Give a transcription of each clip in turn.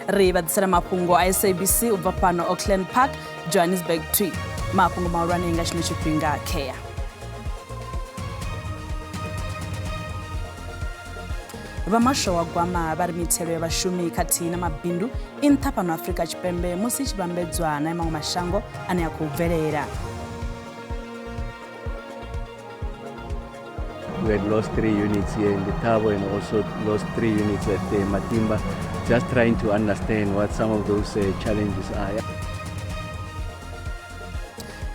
Ri vha ḓisela mafhungo a SABC u bva fhano Auckland Park, Johannesburg 2. Mafhungo mahulwane nga tshino tshifhinga khea. Vha muhasho wa gwama vha ri mithelo ya vhashumi khathihi na mabindu i nṱha fhano Afrika Tshipembe musi i tshi vhambedzwa na maṅwe mashango ane a khou bvelela. We had lost 3 units here in Lethabo and also lost 3 units at Matimba, just trying to understand what some of those challenges are.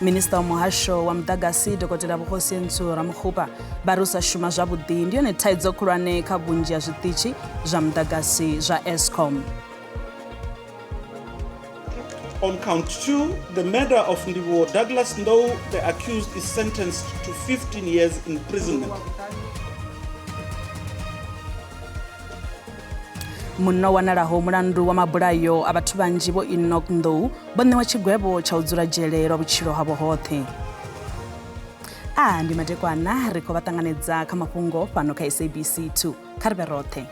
Minista wa muhasho wa muḓagasi Dokotela Vho-Kgosientsho Ramokgopa vha ri u sa shuma zwavhuḓi ndi yone thaidzo khulwane kha vhunzhi ha zwiṱitshi zwa muḓagasi zwa Eskom. On count 2, the murder of Ndivhuwo Douglas Ndou, the accused is sentenced to 15 years imprisonment. Munna o wanalaho mulandu wa mabulayo a vhathu vhanzhi Vho Enoch Ndou vho ṋewa tshigwevho tsha u dzula dzhele lwa vhutshilo havho hoṱhe. A ndi madekwana ri khou vha ṱanganedza kha mafhungo fhano kha SABC 2. Kha ri vhe roṱhe.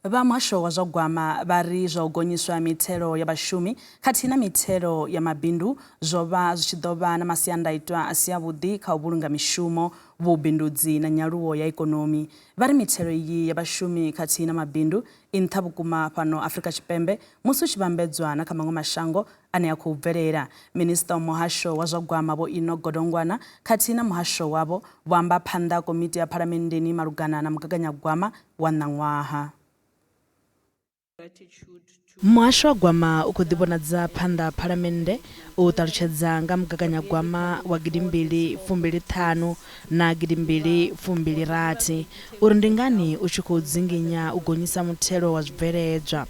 Vha muhasho wa zwa gwama vha ri zwa u gonyiswa mithelo ya vhashumi khathihi na mithelo ya mabindu zwo vha zwi tshi ḓo vha na masiandaitwa a si avhuḓi kha u vhulunga mishumo, vhubindudzi na nyaluwo ya ikonomi. Vha ri mithelo iyi ya vhashumi khathihi na mabindu i nṱha vhukuma fhano Afrika Tshipembe musi u tshi vhambedzwa na kha maṅwe mashango ane a khou bvelela. Minisiṱa wa muhasho wa zwa gwama Vho Enoch Godongwana khathihi na muhasho wavho vho amba phanḓa ha komiti ya phalamenndeni malugana na mugaganyagwama wa ṋaṅwaha. Muhasho wa gwama u khou ḓivhonadza phanḓa ha phalamennde u ṱalutshedza nga mugaganyagwama wa gidimbili fumbili ṱhanu na gidimbili fumbili rathi uri ndi ngani u tshi khou dzinginya u gonyisa muthelo wa zwibveledzwa.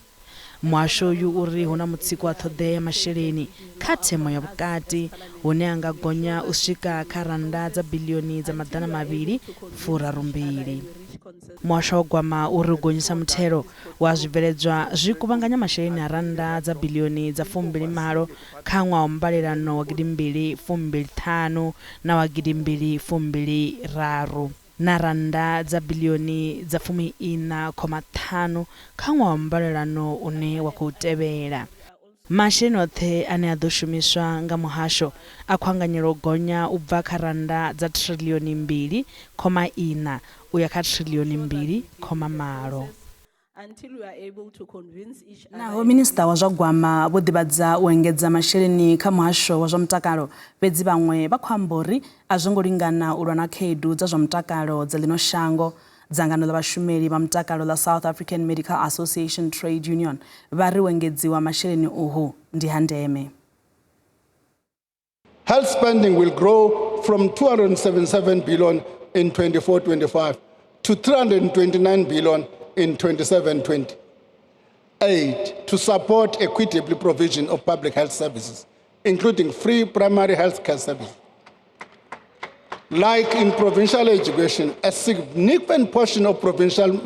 Muhasho uyu uri hu na mutsiko wa ṱhoḓea ya masheleni kha themo ya vhukati hune a nga gonya u swika kha rannda dza biḽioni dza maḓana mavhili furaru mbili. Muhasho wa Gwama uri u gonyisa muthelo wa zwibveledzwa zwi kuvhanganya masheleni a rannda dza biḽioni dza fumbili malo kha ṅwaha wa mbalelano wa gidimbili fumbili ṱhanu na wa gidimbili fumbili raru. na rannda dza biḽioni dza fumi iṋa khoma ṱhanu kha ṅwaha wa mbalelano une wa khou tevhela. Masheleni oṱhe ane a ḓo shumiswa nga muhasho a khou anganyelwa u gonya u bva kha rannda dza thriḽioni mbili khoma iṋa u ya kha thriḽioni mbili khoma malo. Naho Minisiṱa wa zwa Gwama vho ḓivhadza u engedza masheleni kha muhasho wa zwa mutakalo, fhedzi vhaṅwe vha khou amba uri a zwo ngo lingana u lwa na khaedu dza zwa mutakalo dza ḽino shango. Dzangano ḽa vhashumeli vha mutakalo ḽa South African Medical Association Trade Union vha ri u engedziwa masheleni uhu ndi ha ndeme. Health spending will grow from 277 billion in 24-25 to 329 billion in 27-28 to support equitable provision of public health services, including free primary health care services. Like in provincial education, a significant portion of provincial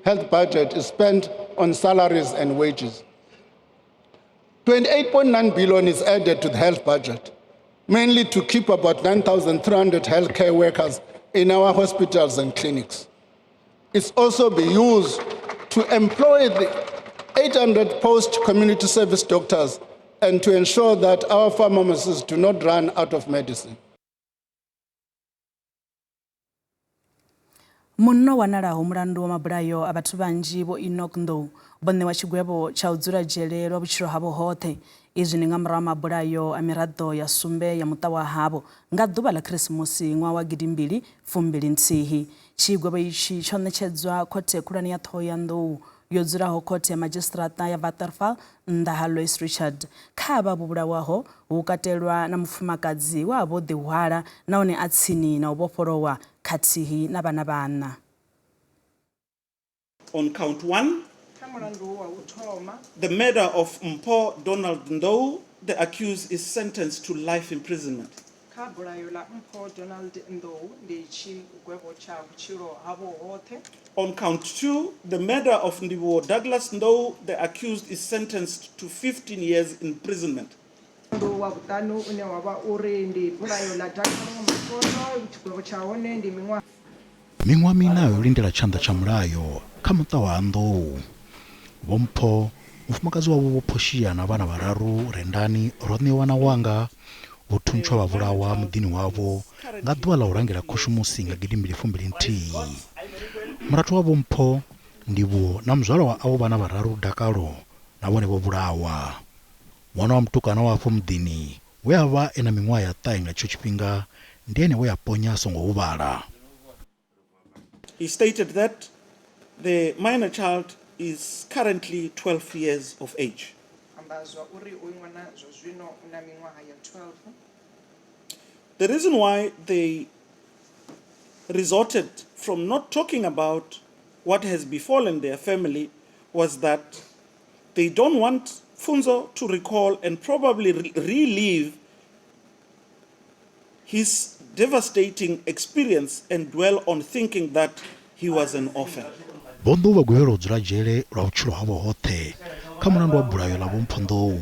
health budget is spent on salaries and wages. 28.9 billion is added to the health budget, mainly to keep about 9,300 healthcare workers in our hospitals and clinics. It's also be used to employ the 800 post-community service doctors and to ensure that our pharmacists do not run out of medicine. Munna o wanalaho mulandu wa mabulayo a vhathu vhanzhi Vho Enoch Ndou vho ṋewa tshigwevho tsha u dzula dzhele lwa vhutshilo havho hoṱhe. Izwi ndi nga murahu ha mabulayo a miraḓo ya sumbe ya muṱa wa havho nga ḓuvha ḽa Khirisimusi ṅwaha wa gidimbili fumbili nthihi. Tshigwevho itshi tsho ṋetshedzwa khothe khulwane ya Ṱhohoyanḓou yo dzulaho khothe ya madzhisiṱiraṱa ya Waterval nnḓa ha Louis Richard. Kha avha vho vhulawaho hu katelwa na mufumakadzi we a vha o ḓihwala nahone a tsini na u vhofholowa khathihi na vhana vhaṋa. On count one, Kha mulandu wa u thoma, the murder of Mpho Donald Ndou, the accused is sentenced to life imprisonment. Kha bulayo ḽa Mpho Donald Ndou ndi tshigwevho tsha vhutshilo havho hoṱhe. On count 2, the murder of Ndivhuwo Douglas Ndou, the accused is sentenced to 15 years imprisonment. Mulandu wa vhuṱanu une wa vha uri ndi bulayo ḽa Dakalo Makono tshigwevho tsha hone ndi miṅwaha Miṅwaha miṋa yo lindela tshanḓa tsha mulayo kha muṱa wa ha Nḓou. Vho Mpho, mufumakadzi wavho Vho Portia na vhana vhararu Rendani, Roṋewa na Wanga vho thuntshwa vha vhulawa muḓini wavho nga ḓuvha ḽa u langela khushumusi nga gidimbili fumbili nthihi. Murathu wa Vho Mpho, Ndivhuwo na muzwala wa avho vhana vhararu Dakalo na vhone vho vhulawa. Ṅwana wa mutukana wa afho muḓini we a vha e na miṅwaha ya ṱahe nga itsho tshifhinga ndi ene we a ponya a songo huvhala. He stated that the minor child is currently 12 years of age. Amba zwa uri uyu ṅwana zwa zwino u na miṅwaha ya 12. The reason why they resorted from not talking about what has befallen their family was that they don't want Pfunzo to recall and probably relive his devastating experience and dwell on thinking that he was an orphan. Vho Nḓou vha gwevhelwa u dzula dzhele lwa vhutshilo havho hoṱhe kha mulandu wa bulayo ḽa Vho Mpho Nḓou.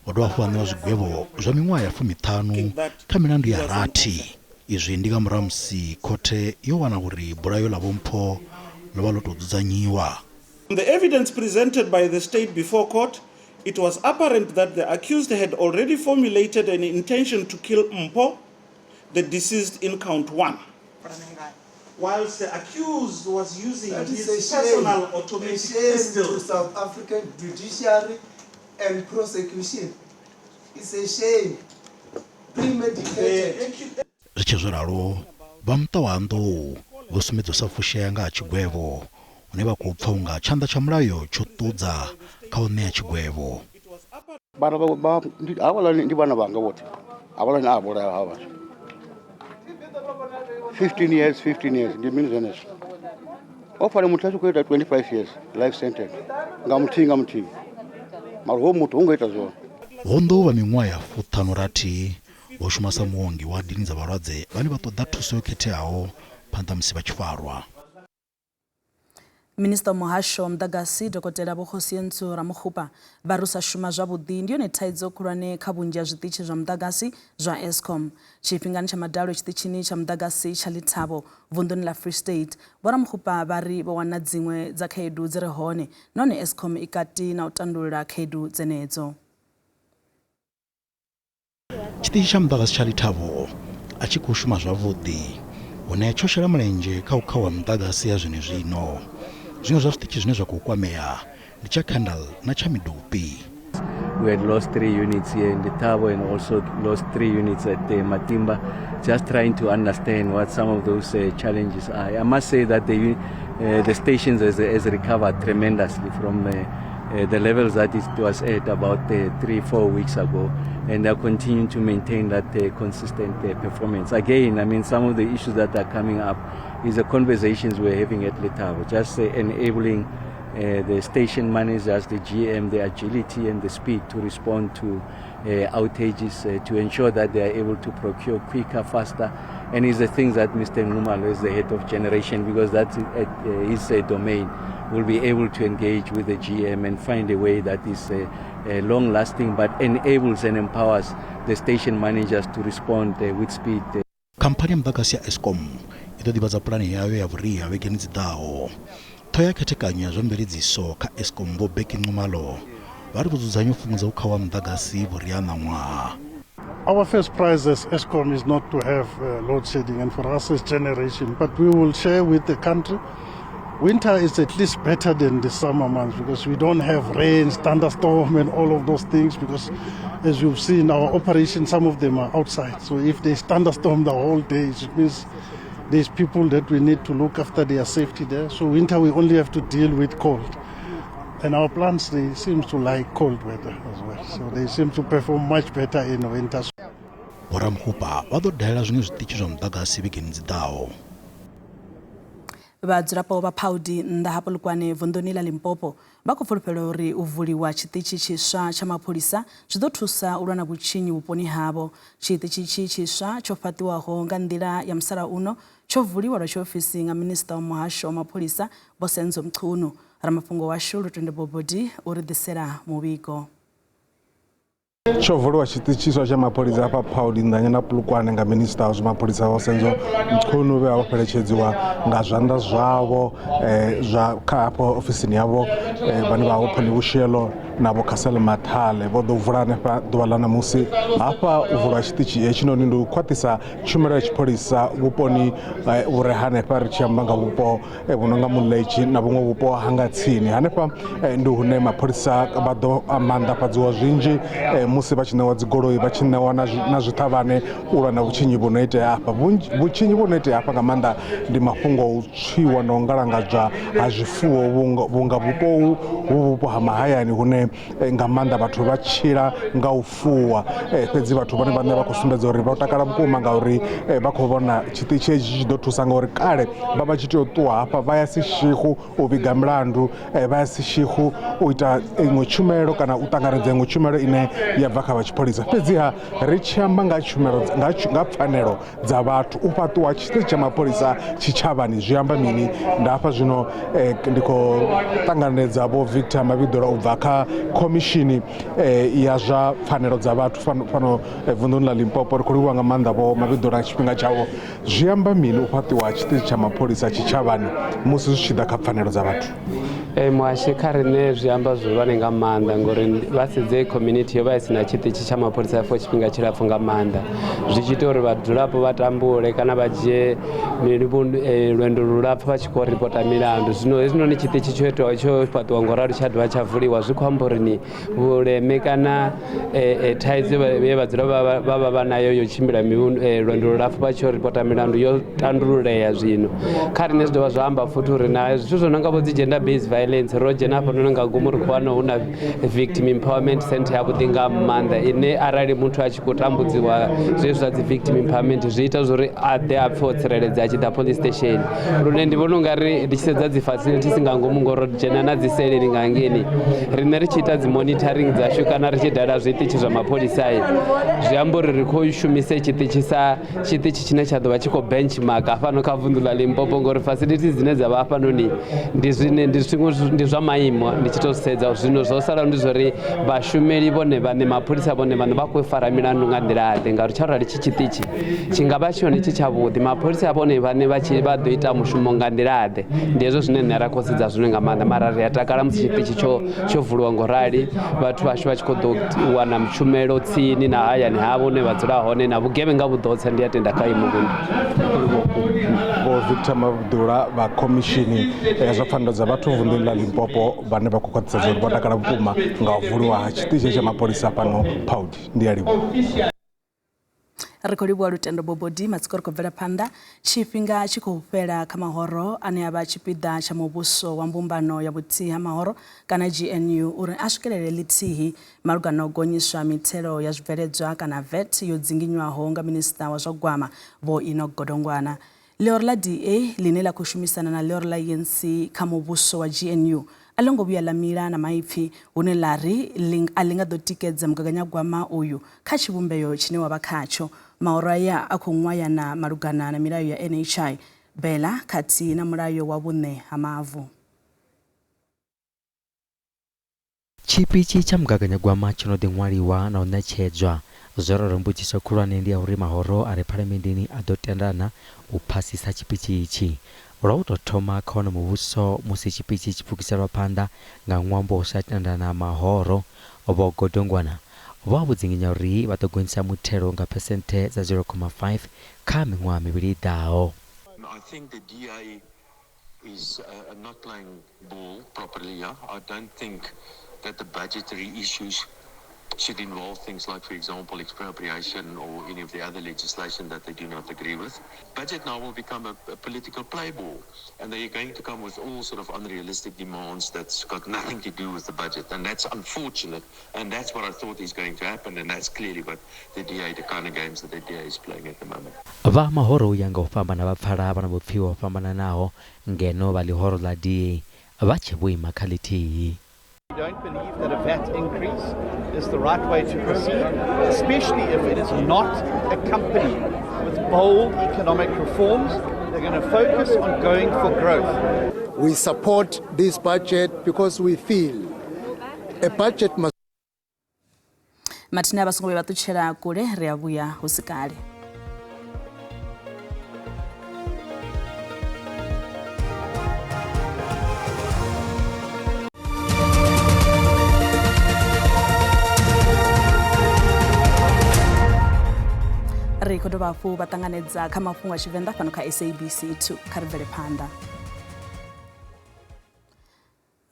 Vho dovha hafhu vha ṋewa zwigwevho zwa miṅwaha ya fumiṱhanu kha milandu ya rathi. Izwi ndi nga murahu ha musi khothe yo wana uri bulayo ḽa Vho Mpho ḽo vha ḽo tou dzudzanyiwa. From the evidence presented by the state before court, it was apparent that the accused had already formulated an intention to kill Mpho, the deceased in count 1. Whilst the accused was using That is his a shame. personal A automatic shame pistol. to South African judiciary and prosecution. It's a shame. Premeditated. Zwi tshe zwo ralo, vha muṱa wa ha Nḓou vho sumbedza u sa fushea nga ha tshigwevho, hune vha khou pfa u nga tshanḓa tsha mulayo tsho ṱudza kha u ṋea tshigwevho. Vhana vha havhaḽani ndi vhana vhanga vhoṱhe, havhaḽani a vhulaya havha vhathu. 15 years, 15 years, ndi mini zwenezwo? O fanela muthu a tshi khou ita 25 years life sentence nga muthihi nga muthihi, mara hoyu muthu ho ngo ita zwone. Vho Nḓou vha miṅwaha ya fuṱhanu rathi vho shuma sa muongi wa dini dza vhalwadze vhane vha ṱoḓa thuso yo khetheaho phanḓa musi vha tshi farwa. Minisiṱa wa Muhasho wa Muḓagasi, Dokotela Vho Kgosientsho Ramokgopa, vha ri u sa shuma zwavhuḓi ndi yone thaidzo khulwane kha vhunzhi ha zwiṱitshi zwa muḓagasi zwa Eskom. Tshifhingani tsha madalo tshiṱitshini tsha muḓagasi tsha Lethabo vunḓuni ḽa Free State, Vho Ramokgopa vha ri vho wana dziṅwe dza khaedu dzi re hone nahone Eskom i kati na u tandulula khaedu dzenedzo. Tshiṱitshi tsha muḓagasi tsha Lethabo a tshi khou shuma zwavhuḓi, hune tsho shela mulenzhe kha u khauwa muḓagasi ha zwenezwino. Zwiṅwe zwa zwiṱitshi zwine zwa khou kwamea ndi tsha Kendal na tsha Medupi. We had lost 3 units here in Lethabo and also lost 3 units at Matimba, just trying to understand what some of those challenges are. I must say that the stations has recovered tremendously from the levels that it was at about 3-4 weeks ago, and they're continuing to maintain that consistent performance. Again, I mean, some of the issues that are coming up is the conversations we're having at Lethabo, just enabling the station managers, the GM, the agility and the speed to respond to outages, to ensure that they are able to procure quicker, faster. And it's the things that Mr. Nxumalo, is the head of generation, because that's his domain, will be able to engage with the GM and find a way that is long-lasting but enables and empowers the station managers to respond with speed. Khamphani ya muḓagasi ya Eskom i ḓo ḓivhadza pulane yayo ya vhuria vhegeni dzi ḓaho. Ṱhoho ya khethekanyo ya zwa mveledziso kha Eskom Vho Bheki Nxumalo vha ri vho dzudzanya u fhungudza u khauwa muḓagasi vhuria ṋaṅwaha. Our first prize as Eskom is not to have load shedding, and for us as generation, but we will share with the country. Winter is at least better than the summer months because we don't have rains, thunderstorm and all of those things, because as you've seen, our operations, some of them are outside. So if there's thunderstorm the whole day, it means there's people that we need to look after their safety there. So winter, we only have to deal with cold. And our plants, they seem to like cold weather as well. So they seem to perform much better in winter. Vho Ramokgopa vha ḓo dalela zwiṅwe zwiṱitshi zwa muḓagasi vhegeni dzi ḓaho. Vhadzulapo vha Phaudi nnḓa ha Polokwane vunḓuni ḽa Limpopo vha khou fulufhela uri u vuliwa tshiṱitshi tshiswa tsha mapholisa zwi ḓo thusa u lwa na vhutshinyi vhuponi havho. Tshiṱitshi itshi tshiswa tsho fhaṱiwaho nga nḓila ya musalauno tsho vuliwa lwa tshiofisi nga minisiṱa wa muhasho wa mapholisa Vho Senzo Mchunu. Ramafhungo washu Lutendo Bobodi u ri ḓisela muvhigo. Tsho vuliwa tshiṱitshiswa tsha mapholisa hafha Phaudi nḓanya na Polokwane nga minisiṱa wa zwa mapholisa Vho Senzo Mchunu vhe vha vho fheletshedziwa nga zwanḓa zwavho zwa kha hafho ofisini yavho vhane vha vho Phondi Boshielo na Vho Cassel Mathale vho ḓo vula hanefha ḓuvha ḽa ṋamusi. Hafha u vulwa tshiṱitshi hetshinoni ndi u khwaṱhisa tshumelo ya tshipholisa vhuponi vhure hanefha, ri tshi amba nga vhupo vhu no nga Muletshi na vhuṅwe vhupo ha nga tsini hanefha. Ndi hune mapholisa vha ḓo maanḓafhadziwa zwinzhi musi vha tshi ṋewa dzigoloi, vha tshi ṋewa na zwiṱhavhane u lwa na vhutshinyi vhu no itea hafha. Vhutshinyi vhu no itea hafha nga maanḓa ndi mafhungo u tswiwa na u ngalangadzwa ha zwifuwo, vhunga vhupo hu vhupo ha mahayani hune nga maanḓa vhathu vha tshila nga u fuwa. Fhedzi vhathu vhone vhaṋe vha khou sumbedza uri vha takala vhukuma ngauri vha khou vhona tshiṱitshi hetshi tshi ḓo thusa, ngauri kale vha vha tshi tea u ṱuwa hafha vha ya Seshego u vhiga milandu, vha ya Seshego u ita iṅwe tshumelo kana u ṱanganedza iṅwe tshumelo ine ya bva kha vha tshipholisa. Fhedziha ri tshi amba nga tshumelo nga pfanelo dza vhathu, u fhaṱiwa tshiṱitshi tsha mapholisa tshitshavhani zwi amba mini? Nda hafha zwino ndi khou ṱanganedza Vho Victor Mavhiḓula u bva kha khomishini ya zwa pfanelo dza vhathu fhano vunḓuni ḽa Limpopo. Ri khou livhuwa nga maanḓa Vho Mavhiḓula tshifhinga tshavho. Zwi amba mini u fhaṱiwa tshiṱitshi tsha mapholisa tshitshavhani musi zwi tshi ḓa kha pfanelo dza vhathu? Muhashe, kha riṋe zwi amba zwihulwane nga maanḓa, ngori vha sedze community yo vha i si na tshiṱitshi tsha mapholisa for tshifhinga tshilapfhu nga maanḓa, zwi tshi ita uri vhadzulapo vha tambule kana vha dzhie lwendo lulapfhu vha tshi khou ripota milandu. Zwino hezwinoni tshiṱitshi tsho itiwa, tsho fhaṱiwa ngo ralo tsha dovha tsha vuliwa, zwi khou amba uri ni vhuleme kana thaidzo ye vhadzulapo vha vha nayo yo tshimbila lwendo lulapfhu vha tshi ripota milandu yo tandululea. Zwino kha riṋe zwi dovha zwa amba futhi uri na zwithu zwo no nga vho dzi gender based violence, ro dzhena hafhanoni nga ngomu ri khou wana hu na victim empowerment center yavhuḓi nga maanḓa, ine arali muthu a tshi khou tambudziwa zwezwi zwa dzi victim empowerment zwi ita zwori a ḓe a pfhe o tsireledzea a tshi ḓa police station. Lune ndi vhona ungari ndi tshi sedza dzi facilities nga ngomu, ngori ro dzhena na dzi seleni nga ngeni, riṋe ri tshi ita dzi monitoring dzashu kana ri tshi dala zwiṱitshi zwa mapholisa, zwi amba uri ri khou shumise tshiṱitshi sa tshiṱitshi tshine tsha ḓo vha tshi khou benchmark hafhano kha vunḓu ḽa Limpopo, ngori facilities dzine dza vha hafhanoni ndi zwine ndi zwiṅwe ndi zwa maimo. Ndi tshi to sedza zwino zwo salaho ndi zwori vhashumeli vhone vhaṋe, mapholisa vhone vhaṋe vha khou fara milandu nga nḓila ḓe, ngauri tsha rali tshi tshiṱitshi tshi nga vha tshone tshi tshavhuḓi, mapholisa vhone vhaṋe vha tshi vha ḓo ita mushumo nga nḓila ḓe? Ndi hezwo zwine nṋe ra khou sedza zwone nga maanḓa. Mara ri a takala musi tshiṱitshi tsho vuliwa ngo rali, vhathu vhashu vha tshi khou ḓo wana tshumelo tsini na hayani havho hune vha dzula hone, na vhugevhenga vhu ḓo tsa. Ndi a tenda kha imo vunḓu. Vho Victor Mavhudula vha khomishini ya zwa pfanelo dza vhathu vunḓuni ḽa Limpopo vhane vha khou khwaṱhisedza uri vho takala vhukuma nga u vuliwa ha tshiṱitshi tsha mapholisa fhano Phaudi. Ndi a livhuwa. Ri khou livhuwa Lutendo Bobodi. Matsiko ri khou bvela phanḓa, tshifhinga tshi khou fhela kha mahoro ane a vha tshipiḓa tsha muvhuso wa mbumbano ya vhuthihi ha mahoro kana GNU uri a swikelele ḽithihi malugana na u gonyiswa mithelo ya zwibveledzwa kana VAT yo dzinginywaho nga minisiṱa wa zwa gwama Vho Enoch Godongwana. Ḽihoro ḽa DA ḽine ḽa khou shumisana na ḽihoro ḽa ANC kha muvhuso wa GNU a ḽo ngo vhuya ḽa mila na maipfi hune ḽa ri a ḽi nga ḓo tikedza mugaganyagwama uyu kha tshivhumbeo tshine wa vha khatsho. Mahoro aya a khou ṅwayana malugana na milayo ya NHI, BELA khathihi na mulayo wa vhuṋe ha mavu. Tshipitshi tsha mugaganyagwama tsho no ḓi ṅwaliwa na u ṋetshedzwa. Zwo ralo mbudziso khulwane ndi ya uri mahoro a re phalamenndeni a ḓo tendana u phasisa tshipitshi itshi. Lwa u tou thoma kha wono muvhuso musi tshipitshi tshi pfukiselwa phanḓa nga ṅwambo wa u sa tendana ha mahoro, Vho Godongwana vho a vho dzinginya uri vha ḓo gonyisa muthelo nga phesenthe dza 0,5 kha miṅwaha mivhili i ḓaho. I think the DA is not playing ball properly here. I don't think that the budgetary issues should involve things like, for example, expropriation or any of the other legislation that they do not agree with. Budget now will become a political play ball, and they are going to come with all sort of unrealistic demands that's got nothing to do with the budget, and that's unfortunate, and that's what I thought is going to happen, and that's clearly what the DA, the kind of games that the DA is playing at the moment. Vha mahoro u ya nga u fhambana vha pfala vha na vhupfiwa ho fhambananaho, ngeno vha ḽihoro ḽa DA vha tshe vho ima kha ḽithihi. We don't believe that a VAT increase is the right way to proceed, especially if it is not accompanied with bold economic reforms. They're going to focus on going for growth. We support this budget because we feel a budget must. Mathina vha songo vhuya vha ṱutshela kule, ri a vhuya hu si kale. Ri khou dovha hafhu vha ṱanganedza kha mafhungo a Tshivenḓa fhano kha SABC 2. Kha ri bvele phanḓa.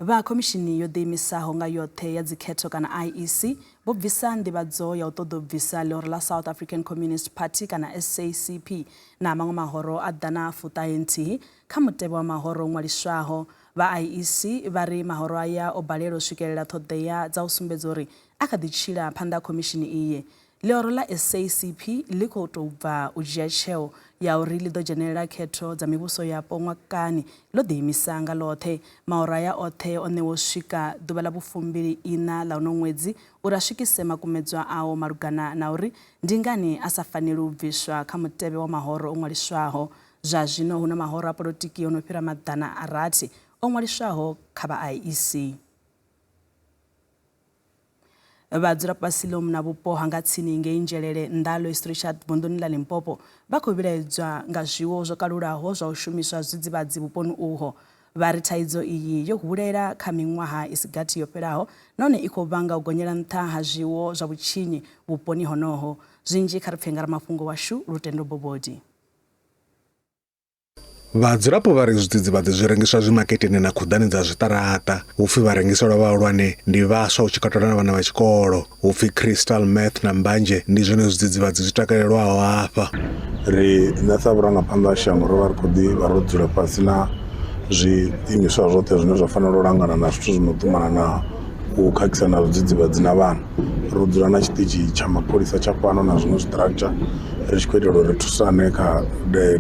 Vha khomishini yo ḓiimisaho nga yoṱhe ya dzikhetho kana IEC vho bvisa nḓivhadzo ya u ṱoḓa u bvisa ḽihoro ḽa South African Communist Party kana SACP na maṅwe mahoro a ḓana fuṱahe nthihi kha mutevhe wa mahoro o ṅwaliswaho. Vha IEC vha ri mahoro aya o balelwa u swikelela ṱhoḓea dza u sumbedza uri a kha ḓi tshila phanḓa ha khomishini iyi. Ḽihoro ḽa SACP ḽi khou tou bva u dzhia tsheo ya uri ḽi ḓo dzhenelela khetho dza mivhuso yapo ṅwakani ḽo ḓiimisa nga ḽoṱhe. Mahoro aya oṱhe o ṋewa u swika ḓuvha ḽa vhufumbili iṋa ḽa uno ṅwedzi uri a swikise makumedzwa ao malugana na uri ndi ngani a sa faneli u bviswa kha mutevhe wa mahoro o ṅwaliswaho. Zwa zwino hu na mahoro a polotiki o no fhira 600 o ṅwaliswaho kha vha IEC. Vhadzulapo vha Siloam na vhupo ha nga tsini ngei Nzhelele, nnḓa ha Louis Trichardt vunḓuni ḽa Limpopo vha khou vhilaedzwa nga zwiwo zwo kalulaho zwa u shumiswa zwidzidzivhadzi vhuponi uho. Vha ri thaidzo iyi yo hulela kha miṅwaha i si gathi yo fhelaho nahone i khou vhanga u gonyela nṱha ha zwiwo zwa vhutshinyi vhuponi honoho. Zwinzhi kha ri pfe nga ramafhungo washu Lutendo Bobodi. Vhadzulapo vha ri zwidzidzivhadzi zwi rengiswa zwimaketeni na khuḓani dza zwiṱaraṱa. Hu pfi vharengiselwa vhahulwane ndi vhaswa hu tshi katelwa na vhana vha tshikolo. Hu pfi crystal meth na mbanzhe ndi zwone zwidzidzivhadzi zwi takalelwaho hafha. Ri nṋe sa vhurangaphanḓa ha shango ro vha ri khou ḓi vha ro dzula fhasi na zwiimiswa zwoṱhe zwine zwa fanela u langana na zwithu zwi no ṱumana na u khakhisa na zwidzidzivhadzi na vhana. Ro dzula na tshiṱitshi tsha mapholisa tsha fhano na zwiṅwe zwiṱirakhitsha ri tshi khou itela uri ri thusane kha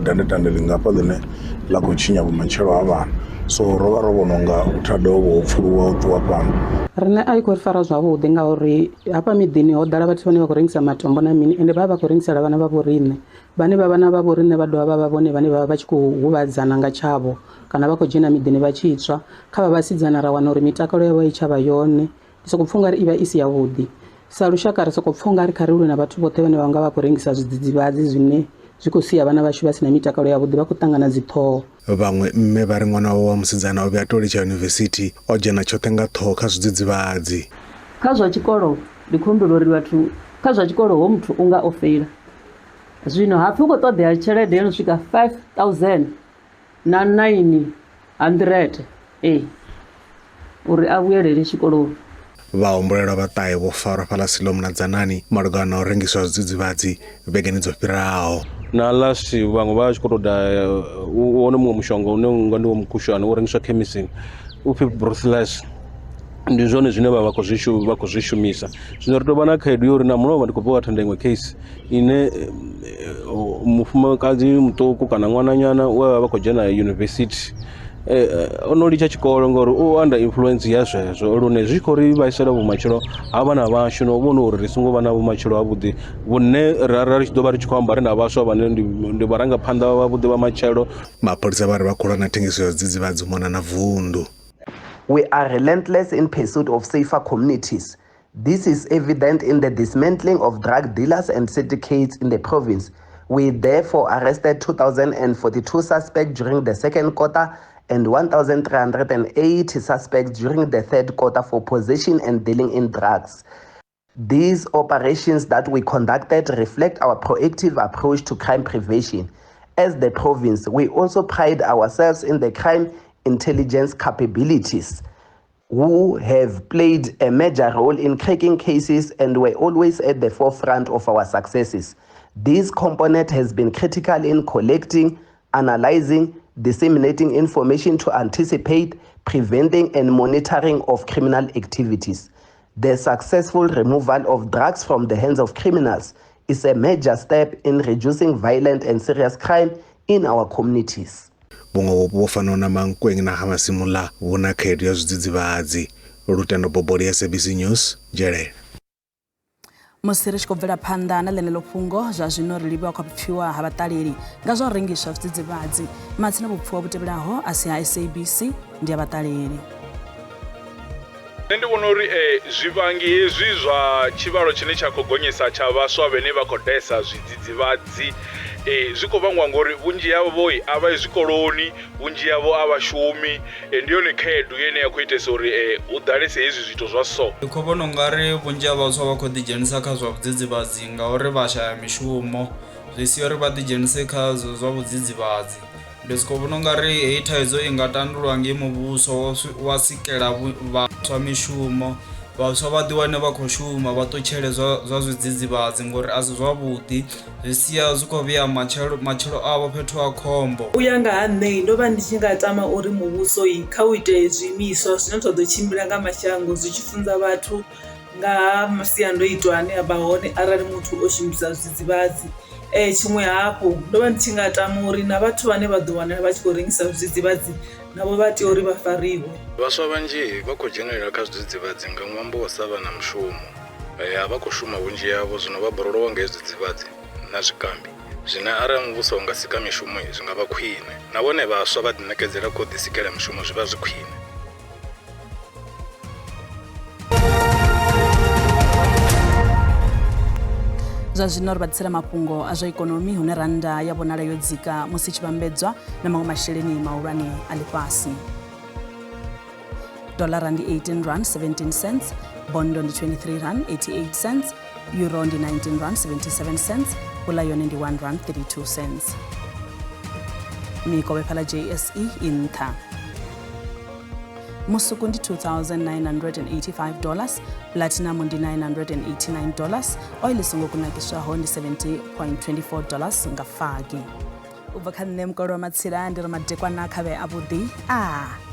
dandetande ḽingafha ḽine ḽa khou tshinya vhumatshelo ha vhana. So ro vha ro vhona unga vhuthada hovhu ho pfuluwa u ṱuwa fhano. Riṋe a i khou ri fara zwavhuḓi ngauri hafha miḓini ho ḓala vhathu vhane vha khou rengisa matombo na mini ende vha vha vha khou rengisela vhana vha vho riṋe. Vhane vha vhana vha vho riṋe vha dovha vha vha vhone vhane vha vha vha tshi khou huvhadzana nga tshavho kana vha khou dzhena miḓini vha tshi tswa. Kha vha vhasidzana ra wana uri mitakalo yavho a i tsha vha yone. Ndi sokou pfa ungari i vha i si yavhuḓi. Sa lushaka ri sokou pfa ungari kha ri lwe na vhathu vhoṱhe vhane vha nga vha khou rengisa zwidzidzivhadzi zwine zwi khou sia vhana vhashu vha si na mitakalo yavhuḓi vha khou ṱangana dziṱhoho. Vhaṅwe mme vha ri ṅwana wavho wa musidzana o vhuya a tou litsha yunivesithi o dzhena tshoṱhe nga ṱhoho kha zwidzidzivhadzi. Kha zwa tshikolo ndi khou humbela uri vhathu kha zwa tshikolo ho muthu u nga o feila zwino hapfi hu khou ṱoḓea tshelede yo no swika 5000 na 900 ee uri a vhuyelele tshikoloni. Vhahumbulelwa vha ṱahe vho farwa fhaḽa Siloam na Dzanani malugana na u rengiswa ha zwidzidzivhadzi vhegeni dzo fhiraho. Na last vhaṅwe vha tshi khou tou da u wone muṅwe mushonga une unga ndi wa mukhushwane u rengiswa khemisini u pfhi Bruthless ndi zwone zwine vha vha khou zwi vha khou zwi shumisa. Zwino ri tou vha na khaedu ya uri na mulovha ndi khou bva u attenda iṅwe case ine mufumakadzi muṱuku kana ṅwananyana we vha vha khou dzhena yunivesithi o no litsha tshikolo ngori u under influence ya zwezwo lune zwi khou ri vhaisela vhumatshelo ha vhana vhashu na u vhona uri ri songo vha na vhumatshelo havhuḓi vhune ra ri tshi ḓo vha ri tshi khou amba ri na vhaswa vhane ndi vharangaphanḓa vhavhuḓi vha matshelo. Mapholisa vha ri vha khou lwa na thengiso ya zwidzidzivhadzi u mona na vunḓu. We are relentless in pursuit of safer communities. This is evident in the dismantling of drug dealers and syndicates in the province. We therefore arrested 2,042 suspects during the second quarter and 1,380 suspects during the third quarter for possession and dealing in drugs. These operations that we conducted reflect our proactive approach to crime prevention. As the province, we also pride ourselves in the crime intelligence capabilities who have played a major role in cracking cases and were always at the forefront of our successes. This component has been critical in collecting, analyzing, disseminating information to anticipate, preventing and monitoring of criminal activities. The successful removal of drugs from the hands of criminals is a major step in reducing violent and serious crime in our communities. Vhuṅwe vhupo vhu fanaho na Mankweng na Ha-Masimula vhu na khaedu ya zwidzidzivhadzi. Lutendo Boboli, SABC News, Nzhelele. Musi ri tshi khou bvela phanḓa na ḽeneḽo fhungo, zwa zwino ri livhiwa kha vhupfiwa ha vhaṱaleli nga zwa u rengiswa zwidzidzivhadzi. Matsina vhupfiwa vhu tevhelaho a si ha SABC, ndi ya vhaṱaleli. Nṋe ndi vhona uri zwivhangi hezwi zwa tshivhalo tshine tsha khou gonyesa tsha vhaswa vhane vha khou desa zwidzidzivhadzi zwi khou vhangwa ngori vhunzhi havho a vha yi zwikoloni, vhunzhi havho a vha shumi. Ndi yone khaedu ine ya khou itesa uri hu ḓalese hezwi zwiito zwa so. Ndi khou vhona ungari vhunzhi ha vhaswa vha khou ḓi dzhenisa kha zwa vhudzidzivhadzi ngauri vha shaya mishumo zwi sia uri vha ḓi dzhenise kha zwa vhudzidzivhadzi. Ndi soko vhona ungari heyi thaidzo i nga tandululwa nge muvhuso wa sikela vhaswa mishumo vhaswa vha ḓi wane vha khou shuma vha ṱutshele zwa zwidzidzivhadzi ngori a si zwavhuḓi zwi sia zwi khou vhea matshelo matshilo avho fhethu ha khombo. U ya nga ha nṋe ndo vha ndi tshi nga tama uri muvhuso kha u ite zwiimiswa zwine zwa ḓo tshimbila nga mashango zwi tshi funza vhathu nga ha masiandoitwa ane a vha hone arali muthu o shumisa zwidzidzivhadzi. Tshiṅwe hafhu ndo vha ndi tshi nga tama uri na vhathu vhane vha ḓo wanala vha tshi khou rengisa zwidzidzivhadzi navho vha tea uri vha fariwe. Vhaswa vhanzhi vha khou dzhenelela kha zwidzidzivhadzi nga ṅwambo wa sa vha na mushumo. A vha khou shuma vhunzhi havho zwino vha borolowa nga hezwi zwidzidzivhadzi na zwikambi zwine arali muvhuso u nga sika mishumo zwi nga vha khwine. Na vhone vhaswa vha ḓiṋekedzela khou ḓisikela mishumo zwi vha zwi khwine. Zwa zwino ri vha ḓisela mafhungo a zwa ikonomi hune rannda ya vhonala yo dzika musi i tshi vhambedzwa na maṅwe masheleni mahulwane a ḽifhasi. Dollara ndi 18 rand 17 cents, bondo ndi 23 rand 88 cents, euro ndi 19 rand 77 cents, pula yone ndi 1 rand 32 cents. Mikovhe fhala JSE i nṱha. Musuku ndi 2985 dollars, platinum ndi 989 dollars, oil i songo kunakiswaho ndi 70.24 dollars nga fagi. U bva kha nṋe mukolo wa matsila ndi ri madekwana kha vhe avhuḓi a.